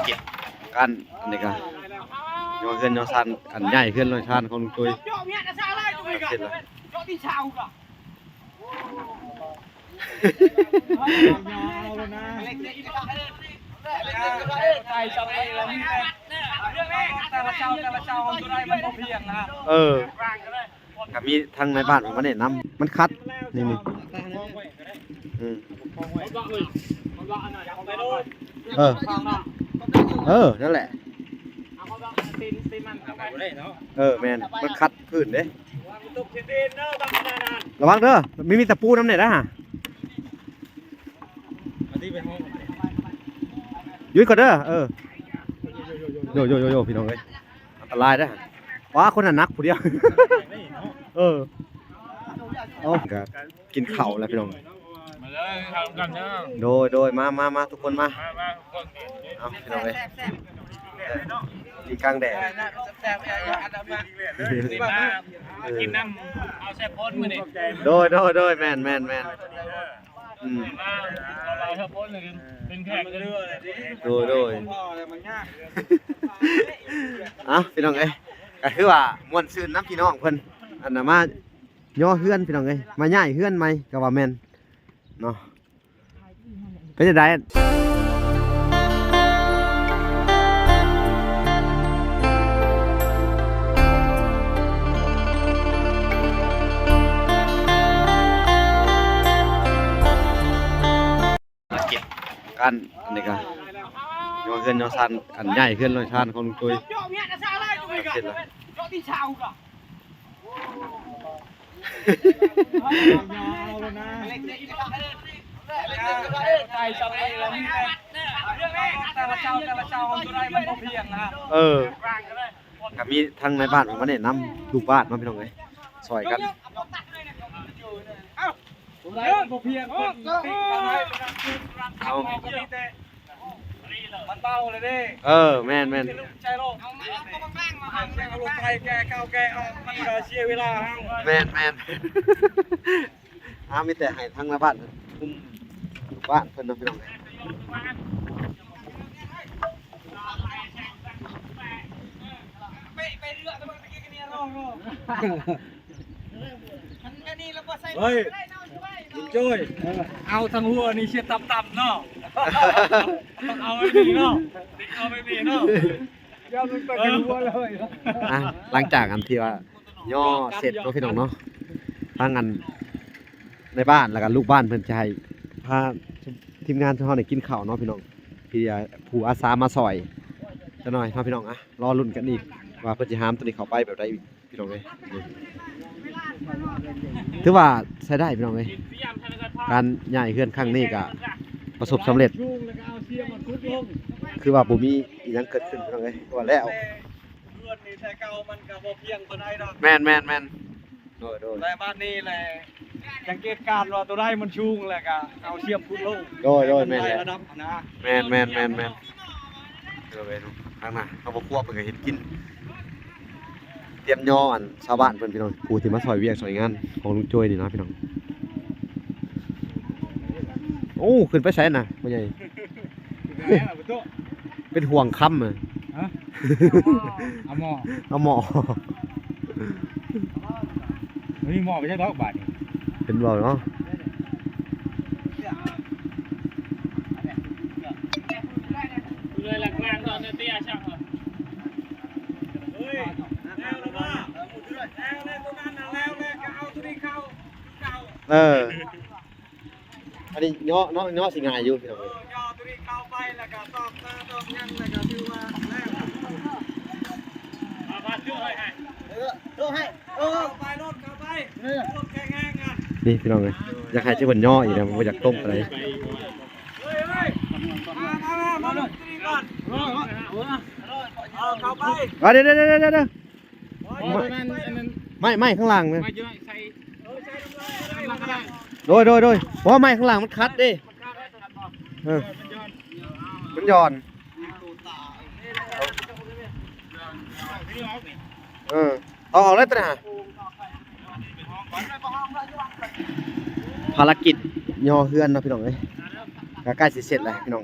ເກັບການ ອັນນີ້ກະຍໍເຮືອນຍໍຊານ ອັນຍ້າຍເຮືອນຍ້າຍຊານຂອງລຸງໂຈ້ຍ ເສັດລະ. ເອີ ກະມີທາງນາຍບ້ານເພິ່ນມາແນະນຳ ມັນຂັດ ນີ້ ນີ້ ອືມ ເອີ ເອີ ນັ້ນແຫຼະ ເອີ ແມ່ນ ມັນຂັດພື້ນເດ້ ລະວັງເດີ ມີ ມີຕະປູນຳແດ່ເດີ ຢຸດກ່ອນເດີ ເອີ ໂຢ ໂຢ ໂຢ ໂຢ ພີ່ນ້ອງເອີຍ ອັນຕະລາຍເດີ ວ້າ ຄົນໜັກຜູ້ດຽວ ເອີ ເອົາ ກະກິນເຂົ້າແລ້ວພີ່ນ້ອງ ມາເດີ ກິນເຂົ້ານຳກັນເດີ ໂດຍ ໂດຍ ມາ ມາ ມາ ທຸກຄົນມາ ມາ ມາ ທຸກຄົນ ເອົາ ພີ່ນ້ອງເອີຍ ກິນກາງແດດ ແຊບໆ ກິນນຳ ເອົາແຊບພົນມື້ນີ້ ໂດຍ ໂດຍ ໂດຍ ແມ່ນ ແມ່ນ ແມ່ນ ອືມ ມາເອົາເຮົາພົນເປັນແຂກເລີຍ ໂດຍ ໂດຍ ເອົ້າ ພີ່ນ້ອງເອີຍ ກະຄືວ່າມ່ວນຊື່ນນຳພີ່ນ້ອງເພິ່ນ ອັນນ່າ ມາຍໍເຮືອນພີ່ນ້ອງເອີຍ ມາຍ້າຍເຮືອນໃໝ່ກະວ່າແມ່ນເນາະ ເປັນຈັ່ງໃດ ເກັບການ ອັນນີ້ກະຍໍເຮືອນຍໍຊານ ອັນຍ້າຍເຮືອນຍ້າຍຊານຂອງລຸງໂຈ້ຍ ເສັດລະ. ເອີ ກະມີທາງນາຍບ້ານເພິ່ນມາແນະນຳລູກບ້ານເນາະ ພີ່ນ້ອງເອີຍ ຊ່ອຍກັນ ເອົາ ມັນເບົາເລີຍເດ້ ເອີ ແມ່ນໆ ໃຊ້ລົງ ເອົາລົງໄຖແກ່ເຂົ້າແກ່ອອກ ມັນກະເສຍເວລາເຮົາ ແມ່ນໆ ເອົາ ມີແຕ່ໃຫ້ທາງນາຍບ້ານຄຸມບ້ານເພິ່ນເນາະ ພີ່ນ້ອງເອີຍ ເຮີ້ຍ ລຸງໂຈ້ຍ ເອົາທາງຫົວນີ້ເສຍຕ່ຳໆເນາະ ເອົາໄວ້ນີ້ເນາະ ເອົາໄວ້ນີ້ເນາະ ອາ ຫຼັງຈາກອັນທີ່ວ່າຍໍເສັດເນາະ ພີ່ນ້ອງເນາະ ທາງອັນໃນບ້ານ ແລ້ວກະລູກບ້ານເພິ່ນຈະໃຫ້ພາທີມງານເຮົານີ້ກິນເຂົ້າເນາະ ພີ່ນ້ອງ ທີ່ຜູ້ອາສາມາຊ່ອຍຈັກໜ່ອຍເນາະ ພີ່ນ້ອງ ອະ ລໍລຸ້ນກັນອີກວ່າເພິ່ນຊິຫາມໂຕນີ້ເຂົ້າໄປແບບໃດອີກ. ພີ່ນ້ອງເອີຍ ຖືວ່າໃຊ້ໄດ້ພີ່ນ້ອງເອີຍ ການຍ້າຍເຮືອນຄັ້ງນີ້ກະປະສົບສຳເລັດ ຄືວ່າບໍ່ມີອີ່ຫຍັງເກີດຂຶ້ນພີ່ນ້ອງເອີຍ ວ່າແລ້ວ ເຮືອນນີ້ແຕ່ເກົ່າມັນກະບໍ່ພຽງປານໃດດອກ ແມ່ນໆໆ ໂດຍໆ ແລະບາດນີ້ແຫຼະ ສັງເກດການວ່າໂຕໃດມັນສູງແລ້ວກະເອົາຊຽມຂຸດລົງ ໂດຍໆ ແມ່ນແຫຼະ ລະດັບຫັ້ນນະ ແມ່ນໆໆໆ ເອີ ທາງໜ້າຄອບຄົວເພິ່ນກະເຮັດກິນ ຕຽມຍໍອັນຊາວບ້ານເພິ່ນພີ່ນ້ອງ ຜູ້ທີ່ມາຊ່ອຍວຽກຊ່ອຍງານຂອງລຸງໂຈ້ຍນີ້ນະພີ່ນ້ອງ ໂອ້ ຂຶ້ນໄປໃສນະພໍ່ໃຫຍ່ ເປັນຫ່ວງຄຳ ຮະ ເອົາໝໍ້ ເອົາໝໍ້ ມີໝໍ້ໄປຈັກດອກບາດນີ້ ເຫັນບໍ່ເນາະ ເອີ ອັນນີ້ຍໍ ຍໍ ຍໍຊິງ່າຍຢູ່ພີ່ນ້ອງເອີຍ ຍໍໂຕນີ້ເຂົ້າໄປແລ້ວກະຕອກຕາຕອກຫຍັງແລ້ວກະຖືວ່າແລ້ວ ເອີ ໂຕໃຫ້ ເອີ ເຂົ້າໄປໂລດ ເຂົ້າໄປ ເອີ ໂລດແຂງແຮງອ່ະ ນີ້ພີ່ນ້ອງເອີຍ ຢາກໃຫ້ເຈົ້າເພິ່ນຍໍອີກແລ້ວ ບໍ່ຢາກຕົງປານໃດ ເອີ ເອີ ມາ ມາ ມາລົງໂຕນີ້ກ່ອນ ເອີ ເຂົ້າໄປ ອ່າ ດຽວໆໆ ໄມ້ ໄມ້ຂ້າງຫຼັງນະ ໂດຍ ໂດຍ ໂດຍ ເພາະວ່າໄມ້ຂ້າງຫຼັງມັນຂັດເດ້ ເອີ ມັນຢ່ອນ ເອີ ເອົາອອກເລີຍຕົວນີ້ຫາ ພາລະກິດຍໍເຮືອນເນາະພີ່ນ້ອງເອີຍ ກະໃກ້ຊິເສັດແລ້ວພີ່ນ້ອງ.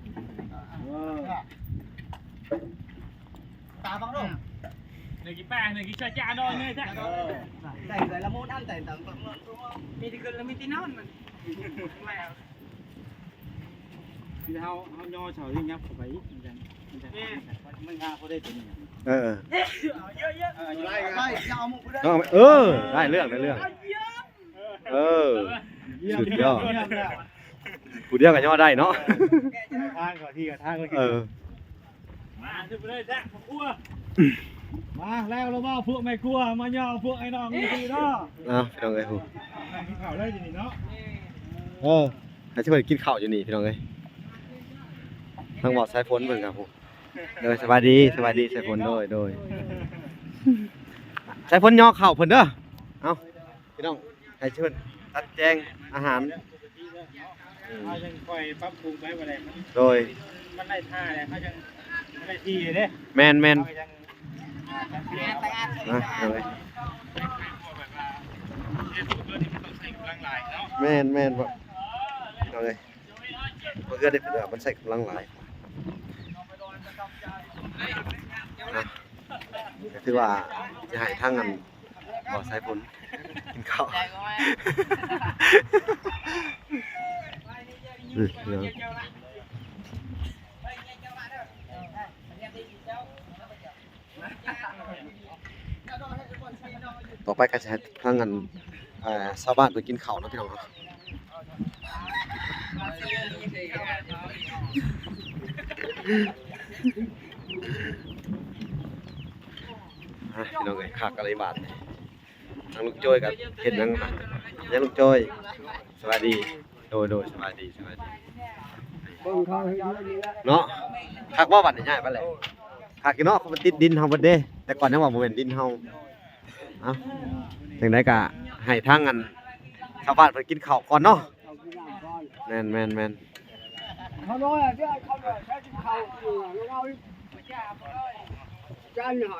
ເອີ ຕາບັງໂລ ໜຶ່ງກິນແປ້ງ ໜຶ່ງກິນຊາຈານອນເລີຍຈ້ະ ເອີ ໃສ່ເກືອລະມູນອັນໃສ່ຕຳບັກໂລ ມີແຕ່ຂຶ້ນແລ້ວມີແຕ່ນອນມັນ ແລ້ວ ຄືເຮົາ ເຮົາຍໍເສົານີ້ຍັບເຂົ້າໄປອີກ ມັນຈັ່ງ ມັນຈັ່ງ ແມ່ນ ມັນງາມພໍໄດ້ຕົວນີ້ນະ ເອີ ເອີ ໄດ້ ໄດ້ ຢ່າເອົາໝູ່ຜູ້ໃດ ເອີ ໄດ້ເລື່ອງ ໄດ້ເລື່ອງ ເອີ ສຸດຍອດ ຜູ້ດຽວກໍຍໍໄດ້ເນາະ ທາງເຂົ້າທີ່ກັບທາງ ເອີ ມາ ຂຶ້ນໄປເລີຍແຊະ ພໍ່ຄົວ ມາແລ້ວ ລະມາພວກແມ່ຄົວ ມາຍໍພວກໄອ້ນ້ອງນີ້ເນາະ ເອົາ ພີ່ນ້ອງເອີຍ ກິນເຂົ້າເລີຍຢູ່ນີ້ເນາະ ເອີ ໃຫ້ຊິເພິ່ນກິນເຂົ້າຢູ່ນີ້ ພີ່ນ້ອງເອີຍ ທາງບ່າວສາຍຝົນເພິ່ນກໍ ໂດຍ ສະບາຍດີ ສະບາຍດີ ສາຍຝົນ ໂດຍ ໂດຍ ສາຍຝົນຍໍເຂົ້າເພິ່ນເດີ ເອົາ ພີ່ນ້ອງ ໃຫ້ເພິ່ນຕັດແຈງອາຫານ ເຮົາຍັງຄ່ອຍປັບປຸງໄປບໍ່ໄດ້ ໂດຍ ມັນໄດ້ທ່າແລ້ວ ເຮົາຍັງບໍ່ໄດ້ທີ່ເດ້ ແມ່ນໆ ເຮົາຍັງ ນະ ໂດຍ ແມ່ນໆ ເນາະ ໂດຍ ເພື່ອໄດ້ເພິ່ນວ່າມັນໃຊ້ກຳລັງຫຼາຍນະ ກໍຖືວ່າຈະໃຫ້ທາງອັນ ບໍ່ໃສ່ຜົນ ກິນເຂົ້າ ອືມ ເນາະ ຕໍ່ໄປກໍຈະໃຫ້ທາງອັນ ອ່າ ຊາວບ້ານເພິ່ນກິນເຂົ້າເນາະ ພີ່ນ້ອງເນາະ ອ່ະ ພີ່ນ້ອງເອີຍ ຄັກອີ່ຫຼີບາດນີ້ ທາງລຸງໂຈ້ຍກໍເຮັດຫຍັງ ຫຍັງລຸງໂຈ້ຍ ສະບາຍດີ ໂດຍ ໂດຍ ສະບາຍດີ ສະບາຍດີ ເບິ່ງເຂົາເຮັດຢູ່ນີ້ແຫຼະ ເນາະ ຄັກບໍ່ບາດນີ້ ຍ້າຍໄປແລ້ວ ຄັກຢູ່ເນາະ ເພາະມັນຕິດດິນເຮົາເບິດເດ້ ແຕ່ກ່ອນຍັງວ່າບໍ່ແມ່ນດິນເຮົາ ເອົ້າ ຈັ່ງໃດກໍໃຫ້ທາງອັນ ຊາວບ້ານເພິ່ນກິນເຂົ້າກ່ອນເນາະ ເຂົ້າກິນນ້ຳກ່ອນ ແມ່ນໆໆ ເຂົານ້ອຍເດ້ ເຂົານ້ອຍໃຊ້ກິນເຂົ້າ ເອົາ ຈານຫາ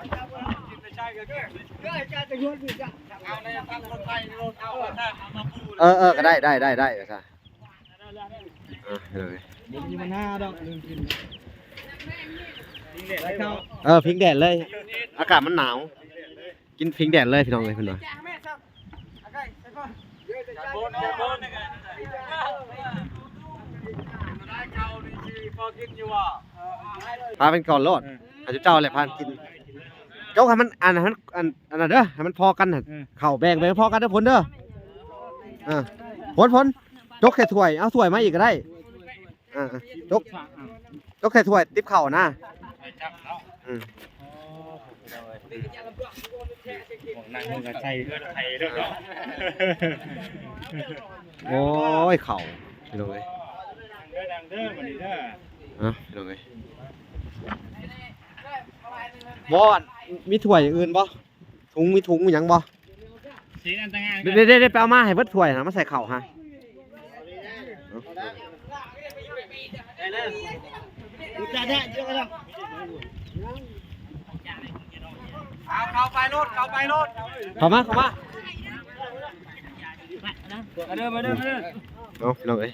ເອີ ເອີ ກໍໄດ້ ໄດ້ ໄດ້ ໄດ້ ວ່າຊະ ອ່ະ ເອີ ບໍ່ມີບັນຫາດອກ ເລື່ອງກິນ ເອີ ພິງແດດເລີຍ ອາກາດມັນໜາວ ກິນພິງແດດເລີຍ ພີ່ນ້ອງເອີຍ ເພິ່ນວ່າ ພາເພິ່ນກ່ອນໂລດ ໃຫ້ເຈົ້າແຫຼະພາກິນ ຈົກໃຫ້ມັນ ອັນ ໃຫ້ມັນ ອັນ ອັນນັ້ນເດີ ໃຫ້ມັນພໍກັນຫັ້ນ ເອີ ເຂົ້າແບ່ງ ແບ່ງພໍກັນເດີ ພົນເດີ ອ່າ ພົນ ພົນ ຈົກໃສ່ຖ້ວຍ ເອົາຖ້ວຍມາອີກກໍໄດ້ ອ່າ ຈົກ ຈົກໃສ່ຖ້ວຍຕິບເຂົ້ານະ ອືມ ໂອ້ ພີ່ນ້ອງເອີຍ ພວກນັ່ງມັນກໍໃສ່ເຮືອນໄທເດີເນາະ ໂອ້ຍ ເຂົ້າ ພີ່ນ້ອງເອີຍ ເດີ ເດີ ບັດນີ້ເດີ ອ່ະ ພີ່ນ້ອງເອີຍ ບໍ່ ມີຖ້ວຍອື່ນບໍ່? ຖົງ ມີຖົງມີຫຍັງບໍ່? ເດ ເດ ໄປເອົາມາໃຫ້ເບິດຖ້ວຍນະ ມາໃສ່ເຂົ້າຫາ ເອົາເຂົ້າໄປໂລດ ເຂົ້າໄປໂລດ ເຂົ້າມາ ເຂົ້າມາ ມາເດີ ມາເດີ ມາເດີ ເອົາ ພີ່ນ້ອງເອີຍ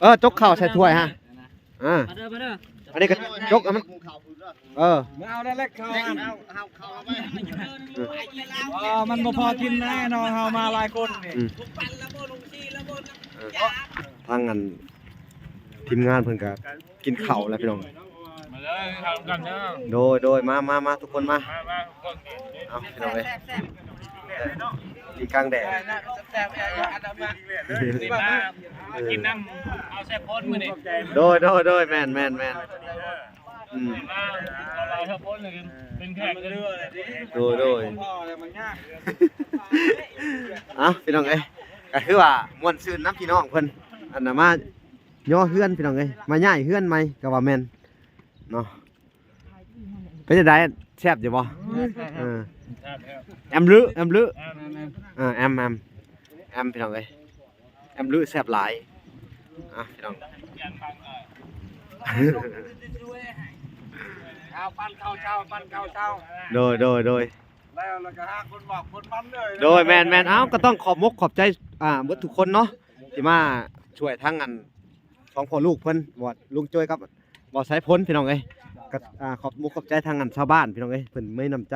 ເອີ ຈົກເຂົ້າໃສ່ຖ້ວຍຫາ ອ່າ ມາເດີ ມາເດີ ອັນນີ້ກໍຈົກໃຫ້ມັນ ເອີ ມາເອົາໄດ້ແລ້ວເຂົ້າ ເຮົາ ເຮົາເຂົ້າໄປ ເອີ ມັນບໍ່ພໍກິນແນ່ນອນ ເຮົາມາຫຼາຍຄົນນີ້ ອືມ ເອີ ທາງອັນ ທີມງານເພິ່ນກໍກິນເຂົ້າແລ້ວ ພີ່ນ້ອງ ມາເດີ ເຂົ້ານຳກັນເດີ ໂດຍ ໂດຍ ມາ ມາ ມາ ທຸກຄົນມາ ມາ ມາ ເອົາ ພີ່ນ້ອງເອີຍ ກິນກາງແດດ ແຊບໆ ກິນນຳ ເອົາແຊບໂພດມື້ນີ້ ໂດຍ ໂດຍ ໂດຍ ແມ່ນ ແມ່ນ ແມ່ນ ອືມ ເປັນແຂກ ໂດຍ ໂດຍ ເອົ້າ ພີ່ນ້ອງເອີຍ ກໍຄືວ່າມ່ວນຊື່ນນຳພີ່ນ້ອງເພິ່ນ ອັນນ່າ ມາຍໍເຮືອນ ພີ່ນ້ອງເອີຍ ມາຍ້າຍເຮືອນໃໝ່ກໍວ່າແມ່ນເນາະ ເປັນຈັ່ງໃດ ແຊບຢູ່ບໍ່? ເອີ ແອມລື ແອມລື ເອີ ແອມ ແອມ ແອມ ພີ່ນ້ອງເອີຍ ແອມລືແຊບຫຼາຍ ອ່ະ ພີ່ນ້ອງ ເອົາ ປັນເຂົ້າເຊົ້າ ປັນເຂົ້າເຊົ້າ ໂດຍ ໂດຍ ໂດຍ ແລ້ວ ແລ້ວກໍຫາຄົນເວົ້າຄົນມັນເລີຍ ໂດຍ ແມ່ນ ແມ່ນ ເອົ້າ ກໍຕ້ອງຂອບມົກຂອບໃຈ ອ່າ ເບິດທຸກຄົນເນາະ ທີ່ມາຊ່ວຍທັງອັນ ສອງພໍ່ລູກເພິ່ນ ບໍ່ວ່າລຸງໂຈ້ຍກັບບໍ່ສາຍພົນ ພີ່ນ້ອງເອີຍ ກໍ ອ່າ ຂອບມຸກຂອບໃຈທາງອັນຊາວບ້ານ ພີ່ນ້ອງເອີຍ ເພິ່ນມີນ້ຳໃຈ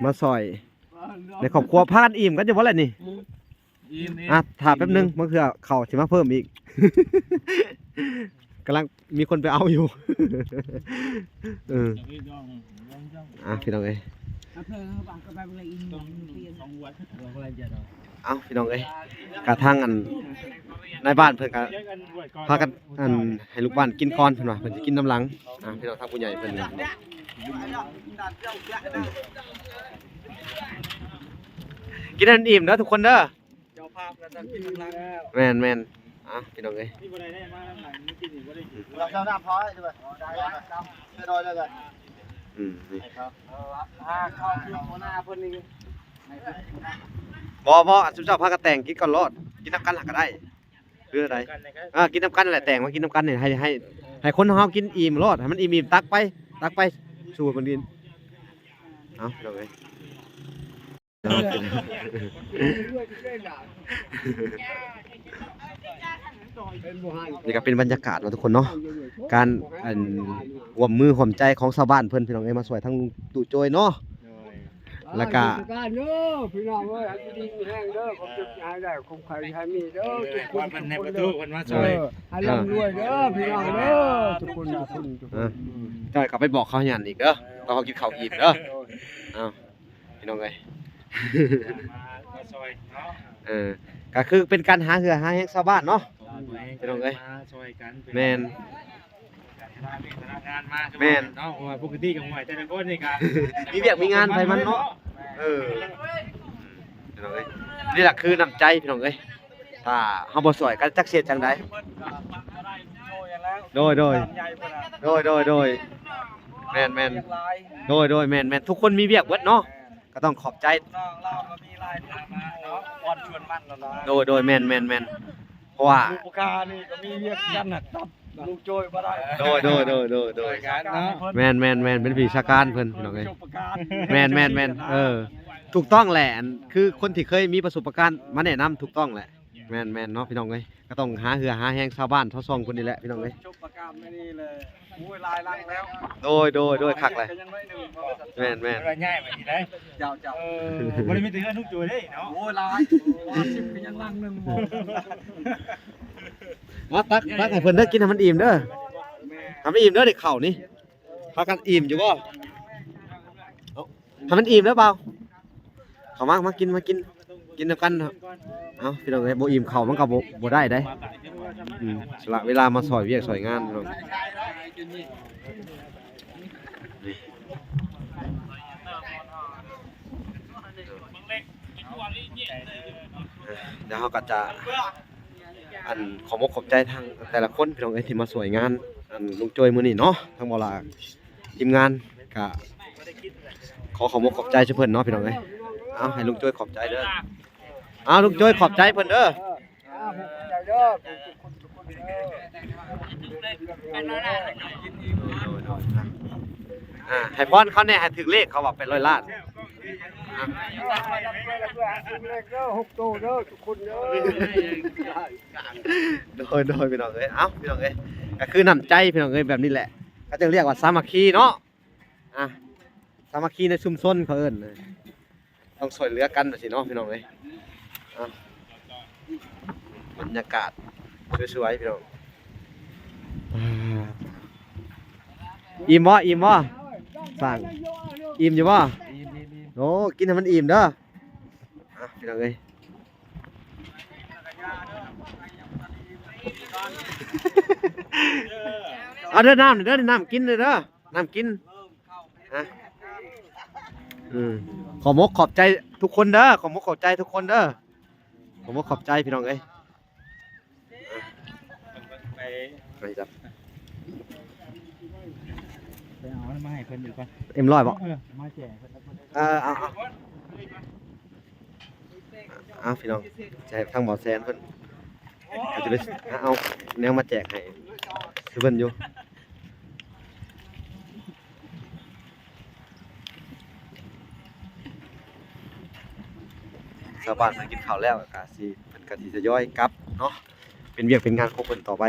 ມາຊ່ອຍໃນຄອບຄົວ ພາກັນອີ່ມກັນຢູ່ບໍ່ລະນີ້? ອີ່ມ ອ່ະ ຖ້າແປັບໜຶ່ງ ບາງເທື່ອເຂົ້າຊິມາເພີ່ມອີກ ກຳລັງມີຄົນໄປເອົາຢູ່ ເອີ ອ່ະ ພີ່ນ້ອງເອີຍ ເອົາ ພີ່ນ້ອງເອີຍ ກະທາງອັນນາຍບ້ານເພິ່ນກະພາກັນອັນໃຫ້ລູກບ້ານກິນກ່ອນ ເພິ່ນວ່າເພິ່ນຊິກິນນຳຫຼັງ ອ່າ ພີ່ນ້ອງທາງຜູ້ໃຫຍ່ເພິ່ນ ກິນໃຫ້ມັນອີ່ມເດີທຸກຄົນເດີ ເຈົ້າພາບກໍຕ້ອງກິນນຳຫຼັງ ແມ່ນໆ ອ່າ ພີ່ນ້ອງເອີຍ ນີ້ບໍ່ໄດ້ໄດ້ມານຳຫຼັງ ມື້ກີ້ນີ້ບໍ່ໄດ້ກິນ ເຈົ້ານຳພໍໄດ້ ໄດ້ ໄດ້ ໄດ້ ອືມ ນີ້ ເອີ ຫາເຂົ້າຢູ່ຫົວໜ້າເພິ່ນນີ້ ບໍ່ ບໍ່ ອັນຊຸມເຈົ້າພາກັນແຕ່ງກິນກ່ອນໂລດ ກິນນຳກັນຫາກະໄດ້ ຄືໃດ ເອີ ກິນນຳກັນແຫຼະ ແຕ່ງມາກິນນຳກັນນີ້ ໃຫ້ ໃຫ້ ໃຫ້ຄົນເຮົາກິນອີ່ມໂລດ ໃຫ້ມັນອີ່ມໆ ຕັກໄປ ຕັກໄປສູ່ເພິ່ນກິນ ເອົາ ພີ່ນ້ອງເອີຍ ນີ້ກໍເປັນບັນຍາກາດເນາະທຸກຄົນເນາະ ການ ອັນ ຮ່ວມມືຮ່ວມໃຈຂອງຊາວບ້ານເພິ່ນ ພີ່ນ້ອງເອີຍ ມາຊ່ວຍທາງລຸງຕູ້ໂຈ້ຍເນາະ ແລ້ວກະ ອ່າ ຢູ່ການເດີ ພີ່ນ້ອງເອີຍ ໃຫ້ຢູ່ດີມີແຮງເດີ ຄວາມເຈັບໃຈໃຫ້ໄດ້ ຄວາມໄຄໃຫ້ມີເດີ ເອີ ທຸກຄົນ ເພິ່ນມາຊ່ວຍ ເອີ ໃຫ້ລ່ຳລວຍເດີ ພີ່ນ້ອງເດີ ທຸກຄົນ ທຸກຄົນ ທຸກຄົນ ເອີ ເຈົ້າກໍໄປບອກເຂົາຫັ້ນອີກເດີ ຕອນເຮົາກິນເຂົ້າອີ່ມເດີ ເອົາ ພີ່ນ້ອງເອີຍ ມາ ມາຊ່ອຍເນາະ ເອີ ກໍຄືເປັນການຫາເຫື່ອຫາແຮງຊາວບ້ານເນາະ ພີ່ນ້ອງເອີຍ ມາຊ່ອຍກັນ ແມ່ນ ແມ່ນ ເນາະ ເພາະວ່າປົກກະຕິກໍບໍ່ໄຫວ ແຕ່ລະຄົນນີ້ກໍ ມີວຽກມີງານໃຜມັນເນາະ ເອີ ພີ່ນ້ອງເອີຍ ນີ້ລະຄືນ້ຳໃຈ ພີ່ນ້ອງເອີຍ ຖ້າເຮົາບໍ່ຊ່ວຍກັນຈັກຊິເຮັດຈັ່ງໃດ ໂດຍ ໂດຍ ໂດຍ ໂດຍ ໂດຍ ແມ່ນ ແມ່ນ ໂດຍ ໂດຍ ແມ່ນ ແມ່ນ ທຸກຄົນມີວຽກເບິດເນາະ ກໍຕ້ອງຂອບໃຈ ນ້ອງລາວກໍມີຫຼາຍຄົນມາເນາະ ອອນຊວນມັນແລ້ວເນາະ ໂດຍ ໂດຍ ແມ່ນ ແມ່ນ ແມ່ນ ເພາະວ່າ ບຸບພະການີ້ກໍມີວຽກກັນນະ ຕັບລຸງໂຈ້ຍບໍ່ໄດ້ ໂດຍ ໂດຍ ໂດຍ ໂດຍ ໂດຍ ຊ່ວຍກັນເນາະ ແມ່ນ ແມ່ນ ແມ່ນ ເປັນວິຊາການເພິ່ນ ພີ່ນ້ອງເອີຍ ແມ່ນ ແມ່ນ ແມ່ນ ເອີ ຖືກຕ້ອງແຫຼະ ອັນ ຄືຄົນທີ່ເຄີຍມີປະສົບປະການມາແນະນຳ ຖືກຕ້ອງແຫຼະ ແມ່ນ ແມ່ນເນາະ ພີ່ນ້ອງເອີຍ ກໍຕ້ອງຫາເຫື່ອຫາແຮງຊາວບ້ານຊາວຊ່ອງເພິ່ນນີ້ແຫຼະ ພີ່ນ້ອງເອີຍ ປະການມື້ນີ້ແຫຼະ ໂອ້ຍ ຫຼາຍຫຼັງແລ້ວ ໂດຍ ໂດຍ ໂດຍ ຄັກແຫຼະ ແມ່ນ ແມ່ນ ວ່າຍ້າຍໄປທີ່ໃດ ເຈົ້າ ເຈົ້າ ເອີ ບໍ່ໄດ້ມີແຕ່ເຮືອນລຸງໂຈ້ຍເດ້ເນາະ ໂອ້ຍ ຫຼາຍ ສິບກໍຍັງຫຼັງໜຶ່ງ ມາຕັກ ຕັກໃຫ້ເພິ່ນເດີ ກິນໃຫ້ມັນອີ່ມເດີ ໃຫ້ມັນອີ່ມເດີ ໄດ້ເຂົ້ານີ້ ພາກັນອີ່ມຢູ່ບໍ່? ເອົາ ໃຫ້ມັນອີ່ມເດີບ່າວ. ເຂົ້າມາ ມາກິນ ມາກິນ ກິນນຳກັນເນາະ. ເອົ້າ ພີ່ນ້ອງເອີຍ ບໍ່ອີ່ມເຂົ້າມັນກໍບໍ່ ບໍ່ໄດ້ເດ້. ອືມ ສະຫຼະເວລາມາຊ່ອຍວຽກຊ່ອຍງານພີ່ນ້ອງ. ດຽວເຮົາກໍຈະ ອັນ ຂອບອົກຂອບໃຈທາງແຕ່ລະຄົນພີ່ນ້ອງເອີຍ ທີ່ມາຊ່ວຍງານ ອັນ ລຸງໂຈ້ຍມື້ນີ້ເນາະ ທັງບໍ່ລາ ທີມງານກະຂໍຂອບອົກຂອບໃຈເພິ່ນເນາະພີ່ນ້ອງເອີຍ. ເອົາ ໃຫ້ລຸງໂຈ້ຍຂອບໃຈເດີ. ເອົາ ລຸງໂຈ້ຍຂອບໃຈເພິ່ນເດີ. ອ່າ ໃຫ້ພອນເຂົາແດ່ ໃຫ້ຖືກເລກ ເຂົາວ່າແປດຮ້ອຍລ້ານ. ໂດຍ ໂດຍ ພີ່ນ້ອງເອີຍ. ເອົ້າ ພີ່ນ້ອງເອີຍ ກໍຄືນ້ຳໃຈພີ່ນ້ອງເອີຍ ແບບນີ້ແຫຼະ ເຂົາຈຶ່ງຮຽກວ່າສາມັກຄີເນາະ. ອ່າ ສາມັກຄີໃນຊຸມຊົນເຂົາເອີ້ນ ຕ້ອງຊ່ວຍເຫຼືອກັນວ່າຊີ້ເນາະ ພີ່ນ້ອງເອີຍ. ອ່າ ບັນຍາກາດສວຍໆ ພີ່ນ້ອງ. ອ່າ ອີ່ມບໍ່? ອີ່ມບໍ່? ສ້າງ ອີ່ມຢູ່ບໍ່? ອີ່ມໆໆ ໂອ້ ກິນໃຫ້ມັນອີ່ມເດີ. ອ່າ ພີ່ນ້ອງເອີຍ ເອົາເດີ ນ້ຳເດີ ນ້ຳກິນເດີ ນ້ຳກິນ. ອ່ະ ອືມ ຂອບອົກຂອບໃຈທຸກຄົນເດີ ຂອບອົກຂອບໃຈທຸກຄົນເດີ ຂອບອົກຂອບໃຈພີ່ນ້ອງເອີຍ. ໄປ ໄປຈັບ ໄປເອົາມາໃຫ້ເພິ່ນອີກກ່ອນ. ເອັມຮ້ອຍບໍ່? ເອີ ມາແຈກເພິ່ນ. ເອີ ເອົາ ເອົາ. ອ້າວ ພີ່ນ້ອງ ຈະໃຫ້ທາງບ່າວແຊນເພິ່ນ ເຂົາຈະໄປ ເອົາແນວມາແຈກໃຫ້ເພິ່ນຢູ່. ຊາວບ້ານເພິ່ນກິນເຂົ້າແລ້ວກະຊິ ເພິ່ນກະຊິທະຍອຍກັບເນາະ ເປັນວຽກເປັນງານຂອງເພິ່ນຕໍ່ໄປ.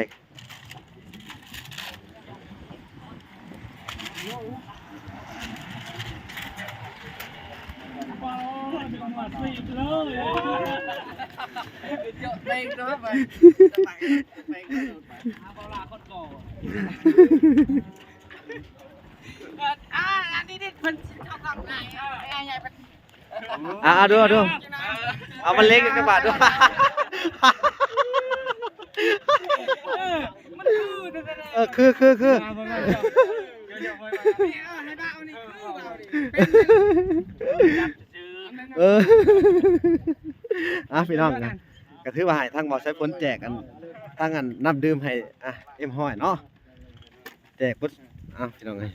ອ່າ ອັນນີ້ເດ້ ເພິ່ນຊິເອົາກ້ອງໃຫຍ່ ເອົາໃຫຍ່ໄປ. ອ່າ ເອົາດູ ເອົາດູ ເອົາມາເລັງຈັກບາດດູ. ເອີ ມັນຄື ເອີ ຄື ຄື ຄື ເອີ ໃຫ້ບ້າວນີ້ຄື ເອີ ອ່ະ ພີ່ນ້ອງ ກະຖືວ່າໃຫ້ທາງບ່າວໄຊພົນແຈກ ອັນ ທັງ ອັນ ນ້ຳດື່ມໃຫ້ ອ່ະ ເອັມຮ້ອຍເນາະ. ແຈກເບິດ ອ້າວ ພີ່ນ້ອງເອີຍ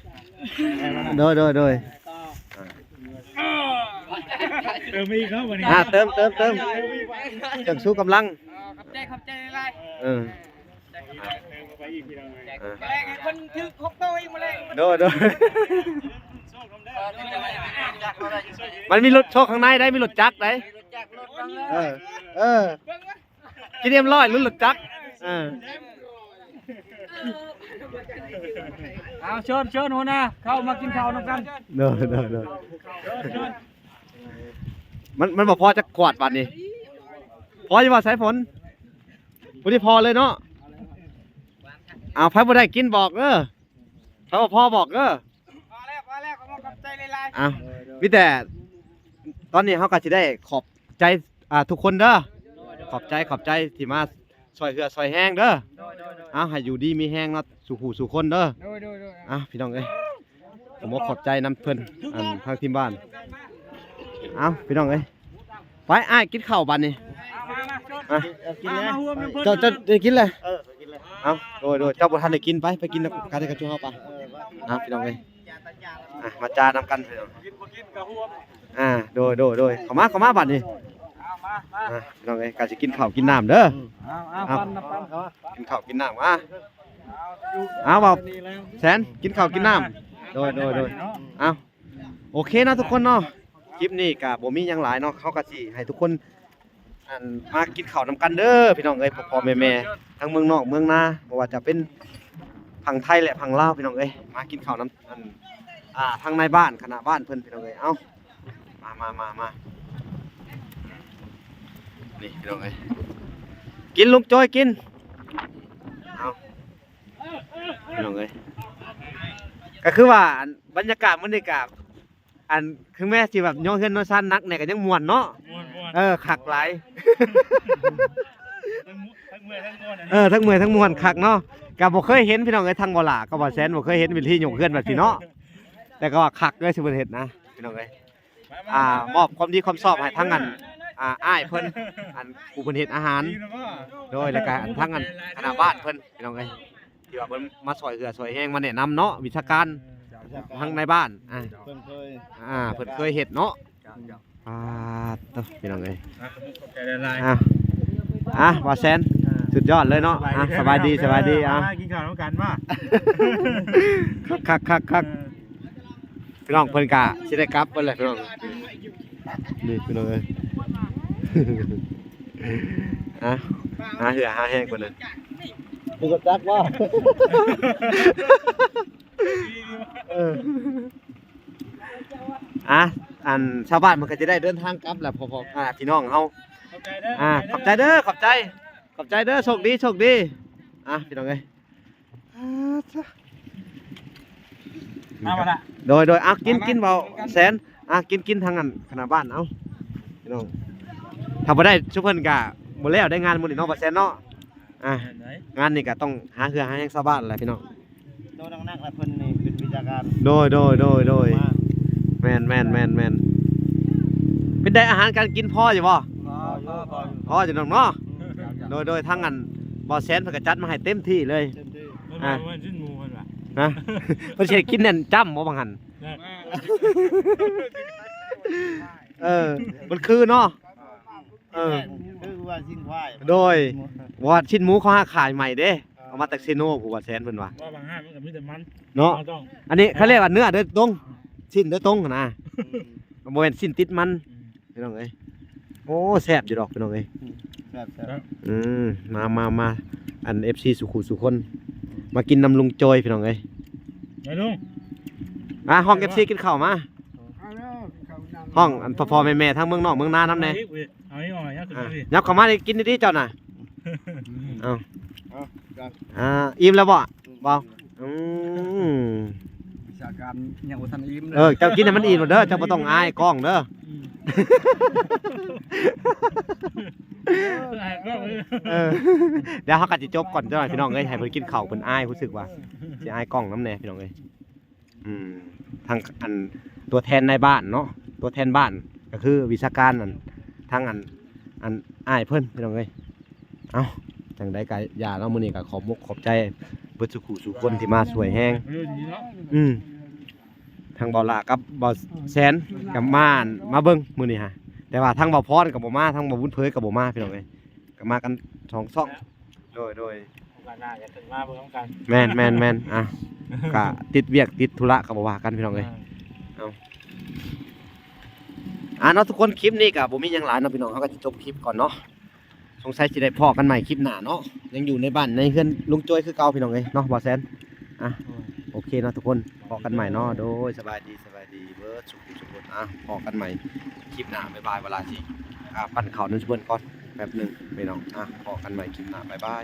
ໂດຍ ໂດຍ ໂດຍ ອ່າ ເຕີມອີກເນາະ ມື້ນີ້ ອ່າ ເຕີມ ເຕີມ ເຕີມ ເຕີມ ເຄື່ອງຊູກຳລັງ ຂອບໃຈ ຂອບໃຈຫຼາຍໆ ເອີ ເຕີມເຂົ້າໄປອີກ ພີ່ນ້ອງເອີຍ ອ່າ ແລກໃຫ້ເພິ່ນຖືກຫົກໂຕອີກມື້ແລງ ໂດຍ ໂດຍ ມັນມີລົດໂຊກຂ້າງໃນໄດ໋ ມີລົດຈັກໄດ໋ ເອີ ເອີ ເບິ່ງ ຈີເອັມຮ້ອຍ ລຸ້ນລົດຈັກ ເອີ ເອົາ ເຊີນ ເຊີນຫົວໜ້າ ເຂົ້າມາກິນເຂົ້ານຳກັນ ໂດຍ ໂດຍ ໂດຍ ມັນ ມັນບໍ່ພໍຈັກຂວດບາດນີ້ ພໍຢູ່ບໍ່ ສາຍຝົນ? ບໍ່ໄດ້ພໍເລີຍເນາະ ເອົາ ໃຜບໍ່ໄດ້ກິນບອກເດີ ໃຜບໍ່ພໍບອກເດີ ພໍແລ້ວ ພໍແລ້ວ ຂອບໃຈຫຼາຍໆ ເອົາ ມີແຕ່ ຕອນນີ້ເຮົາກໍຊິໄດ້ຂອບໃຈ ອ່າ ທຸກຄົນເດີ ຂອບໃຈ ຂອບໃຈທີ່ມາຊ່ອຍເຫື່ອຊ່ອຍແຮງເດີ ໂດຍ ໂດຍ ໂດຍ ເອົາ ໃຫ້ຢູ່ດີມີແຮງເນາະ ສູ່ຜູ້ສູ່ຄົນເດີ ໂດຍ ໂດຍ ໂດຍ ເອົາ ພີ່ນ້ອງເອີຍ ຂໍຂອບໃຈນຳເພິ່ນ ອັນ ທາງທີມງານ ເອົາ ພີ່ນ້ອງເອີຍ ໄປ ອ້າຍ ກິນເຂົ້າບາດນີ້ ມາ ມາ ມາ ເອົາ ກິນເລີຍ ເຈົ້າ ເຈົ້າໄດ້ກິນແລ້ວ ເອີ ເອົາ ໂດຍ ໂດຍ ເຈົ້າບໍ່ທັນໄດ້ກິນ ໄປ ໄປກິນກັນກັບຈຸເຮົາ ໄປ ເອົາ ພີ່ນ້ອງເອີຍ ອ່ະ ມາຈານຳກັນ ກິນບໍ່ກິນກໍຮ່ວມ ອ່າ ໂດຍ ໂດຍ ໂດຍ ເຂົ້າມາ ເຂົ້າມາບາດນີ້ ອ່າ ມາ ມາ ອ່າ ພີ່ນ້ອງເອີຍ ກະຊິກິນເຂົ້າກິນນ້ຳເດີ ເອົາ ເອົາ ເອົາ ປັນ ປັນ ເອົາ ກິນເຂົ້າກິນນ້ຳ ອ່າ ເອົາ ເອົາ ເອົາ ແສນ ກິນເຂົ້າກິນນ້ຳ ໂດຍ ໂດຍ ໂດຍ ເອົາ ໂອເຄເນາະທຸກຄົນເນາະ ຄລິບນີ້ກະບໍ່ມີຫຍັງຫຼາຍເນາະ ເຮົາກະຊິໃຫ້ທຸກຄົນ ອັນ ມາກິນເຂົ້ານຳກັນເດີພີ່ນ້ອງເອີຍ ພໍ່ໆແມ່ໆ ທັງເມືອງນອກເມືອງນາ ບໍ່ວ່າຈະເປັນຝັ່ງໄທ ແລະ ຝັ່ງລາວ ພີ່ນ້ອງເອີຍ ມາກິນເຂົ້ານຳ ອັນ ອ່າ ທາງໃນບ້ານ ຄະນະບ້ານເພິ່ນ ພີ່ນ້ອງເອີຍ ເອົ້າ ມາ ມາ ມາ ມາ ນີ້ ພີ່ນ້ອງເອີຍ ກິນ ລຸງໂຈຍ ກິນ ເອົ້າ ພີ່ນ້ອງເອີຍ ກໍຄືວ່າ ອັນ ບັນຍາກາດມື້ນີ້ກໍ ອັນ ເຖິງແມ້ຊິແບບຍ້ອນເຮືອນຍ້ອນຊານໜັກແດ່ກໍຍັງມ່ວນເນາະ. ມ່ວນໆ ເອີ ຄັກຫຼາຍ. ທັງ ທັງເມື່ອຍທັງມ່ວນ ເອີ ທັງເມື່ອຍທັງມ່ວນ ຄັກເນາະ. ກໍບໍ່ເຄີຍເຫັນພີ່ນ້ອງເອີຍ ທັງບໍ່ຫຼ້າກັບບໍ່ແຊນ ບໍ່ເຄີຍເຫັນວິທີຍົກເຮືອນແບບນີ້ເນາະ. ແຕ່ກໍວ່າຄັກເລີຍ ທີ່ເພິ່ນເຮັດນະພີ່ນ້ອງເອີຍ. ອ່າ ມອບຄວາມດີຄວາມຊອບໃຫ້ທັງອັນ ອ່າ ອ້າຍເພິ່ນ ອັນຜູ້ເພິ່ນເຮັດອາຫານ ໂດຍ ແລ້ວກະອັນທັງອັນຄະນະບ້ານເພິ່ນ ພີ່ນ້ອງເອີຍ ທີ່ວ່າເພິ່ນມາຊ່ອຍເຫຼືອຊ່ອຍແຮງ ມາແນະນຳເນາະ ວິຊາການ ເຈົ້າ ທາງໃນບ້ານ ອ່າ ເພິ່ນເຄີຍ ອ່າ ເພິ່ນເຄີຍເຮັດເນາະ. ເຈົ້າ ເຈົ້າ ອ່າ ໂຕ ພີ່ນ້ອງເອີຍ ອ່ະ ຂອບໃຈຫຼາຍໆ ອ່ະ ອ່ະ ບ່າວແຊນ ອ່າ ສຸດຍອດເລີຍເນາະ. ສະບາຍດີ ອ່ະ ພີ່ນ້ອງ ສະບາຍດີ ເດີນທາງ ອ່ະ ມາກິນເຂົ້ານຳກັນ ມາ ຄັກໆໆໆ. ເອີ ພີ່ນ້ອງເພິ່ນກະຊິໄດ້ກັບເພິ່ນແຫຼະພີ່ນ້ອງ. ນີ້ພີ່ນ້ອງເອີຍ ອ່ະ ຫາເຫື່ອຫາແຮງກ່ອນເດີ. ເພິ່ນກໍຈັກວ່າ ເອີ ອ່ະ ອັນຊາວບ້ານເພິ່ນກໍຈະໄດ້ເດີນທາງກັບແຫຼະ ພໍ່ ພໍ່ ອ່າ ພີ່ນ້ອງເຮົາ. ຂອບໃຈເດີ ອ່າ ຂອບໃຈເດີ ຂອບໃຈ ຂອບໃຈເດີ ໂຊກດີ ໂຊກດີ. ອ່ະ ພີ່ນ້ອງເອີຍ ມາບໍ່ລະ ໂດຍ ໂດຍ ອ່ະ ກິນ ມາ ກິນ ເວົ້າ ກິນນຳກັນ ແຊນ ອ່ະ ກິນ ກິນທາງນັ້ນຄະນະບ້ານ ເອົ້າ ພີ່ນ້ອງ. ຖ້າບໍ່ໄດ້ຊຸມເພິ່ນກະບໍ່ແລ້ວໄດ້ງານມື້ນີ້ເນາະ ບ່າວແຊນເນາະ. ອ່ະ ແມ່ນໃດ ງານນີ້ກະຕ້ອງຫາເຫື່ອຫາແຮງຊາວບ້ານແຫຼະພີ່ນ້ອງ. ໂຕໜັກໆລະເພິ່ນນີ້ເປັນວິຊາການ ໂດຍ ໂດຍ ໂດຍ ໂດຍ ມາ ແມ່ນໆໆໆ. ເປັນໃດ ອາຫານການກິນພໍຢູ່ບໍ່? ພໍຢູ່ ພໍຢູ່ ພໍຢູ່ນ້ອງເນາະ. ອືມ ໂດຍ ໂດຍ ທາງອັນບ່າວແຊນເພິ່ນກໍຈັດມາໃຫ້ເຕັມທີ່ເລີຍ ເຕັມທີ່ ອ່າ ເພິ່ນວ່າຊິກິນໝູເພິ່ນວ່າ ຮະ ເພິ່ນຊິໃຫ້ກິນແໜ້ນຈ້ຳບໍ່ບາງຫັ້ນ ເອີ ມັນຄືເນາະ ເອີ ຄືວ່າຊີ້ນຄວາຍ ໂດຍ ວ່າຊີ້ນໝູເຂົາຫາຂາຍໃໝ່ເດ້ ເອົາມາຈາກເຊໂນ ຜູ້ວ່າແຊນເພິ່ນວ່າ ວ່າບາງຮ້ານມັນກໍມີແຕ່ມັນເນາະ ເຮົາຕ້ອງ ອັນນີ້ເຂົາເອີ້ນວ່າເນື້ອໂດຍຕົງ ຊີ້ນໂດຍຕົງຫັ້ນນະ ອືມ ບໍ່ແມ່ນຊີ້ນຕິດມັນ ອືມ ພີ່ນ້ອງເອີຍ ໂອ້ ແຊບຢູ່ດອກພີ່ນ້ອງເອີຍ ອືມ ແຊບໆ ອືມ ມາ ມາ ມາ ອັນ ເອັຟຊີ ສູ່ຄູ່ສູ່ຄົນ ມາກິນນຳລຸງໂຈຍພີ່ນ້ອງເອີຍ ມາລຸງ ມາ ຮ້ອງ ເອັຟຊີ ກິນເຂົ້າມາ ຮ້ອງອັນພໍ່ໆແມ່ໆທັງເມືອງນອກເມືອງນານຳແດ່ ເອົາອີກ ເອົາອີກ ອ່ະ ຫຍັບເຂົ້າມານີ້ກິນດີໆເຈົ້ານະ ເອົາ ອ່າ ອີ່ມແລ້ວບໍ່? ບໍ່ ອືມ ວິຊາການຍັງບໍ່ທັນອີ່ມເດີ ເອີ ເຈົ້າກິນໃຫ້ມັນອີ່ມໂລດເດີ ເຈົ້າບໍ່ຕ້ອງອາຍກ້ອງເດີ ອືມ ເອີ ດຽວເຮົາກໍຊິຈົບກ່ອນເຈົ້າໜ້ອຍ ພີ່ນ້ອງເອີຍ ໃຫ້ເພິ່ນກິນເຂົ້າ ເພິ່ນອາຍ ຮູ້ສຶກວ່າຊິອາຍກ້ອງນຳແດ່ ພີ່ນ້ອງເອີຍ. ອືມ ທາງອັນຕົວແທນນາຍບ້ານເນາະ ຕົວແທນບ້ານກໍຄືວິຊາການ ອັນ ທາງອັນ ອັນອ້າຍເພິ່ນ ພີ່ນ້ອງເອີຍ. ເອົ້າ ຈັ່ງໃດກໍຢ່າເນາະ ມື້ນີ້ກໍຂອບມຸກຂອບໃຈເບິດສູ່ຄູ່ສູ່ຄົນທີ່ມາຊ່ວຍແຮງ ອືມ ທາງບ່າວຫຼ້າກັບບ່າວແຊນກໍມາ ມາເບິ່ງມື້ນີ້ຫາ ແຕ່ວ່າທາງບ່າວພອນກໍບໍ່ມາ ທາງບ່າວບຸນເຜີຍກໍບໍ່ມາ ພີ່ນ້ອງເອີຍ ກໍມາກັນສອງຊ່ອງ ໂດຍ ໂດຍ ໂອກາດໜ້າຈະຂຶ້ນມາເບິ່ງນຳກັນ ແມ່ນໆໆ ອ່ະ ກະຕິດວຽກຕິດທຸລະກໍບໍ່ວ່າກັນ ພີ່ນ້ອງເອີຍ ອ່າ ເອົ້າ ອ່າເນາະ ທຸກຄົນ ຄລິບນີ້ກໍບໍ່ມີຫຍັງຫຼາຍເນາະ ພີ່ນ້ອງ ເຮົາກໍຈະຈົບຄລິບກ່ອນເນາະ ສົງໄສຊິໄດ້ພໍ້ກັນໃໝ່ຄລິບໜ້າເນາະ ຍັງຢູ່ໃນບ້ານໃນເຮືອນລຸງໂຈຍຄືເກົ່າ ພີ່ນ້ອງເອີຍເນາະ ບ່າວແຊນ ອ່ະ ໂອເຄເນາະ ທຸກຄົນ ພໍ້ກັນໃໝ່ເນາະ ໂດຍ ສະບາຍດີ ສະບາຍດີເບິດສູ່ທຸກຄົນ ອ່ະ ພໍ້ກັນໃໝ່ຄລິບໜ້າ ບາຍບາຍ ເວລາຊິ ອ່າ ປັ້ນເຂົ້ານຳຊຸມເພິ່ນກ່ອນແປັບໜຶ່ງ ພີ່ນ້ອງ ອ່ະ ພໍ້ກັນໃໝ່ຄລິບໜ້າ ບາຍບາຍ.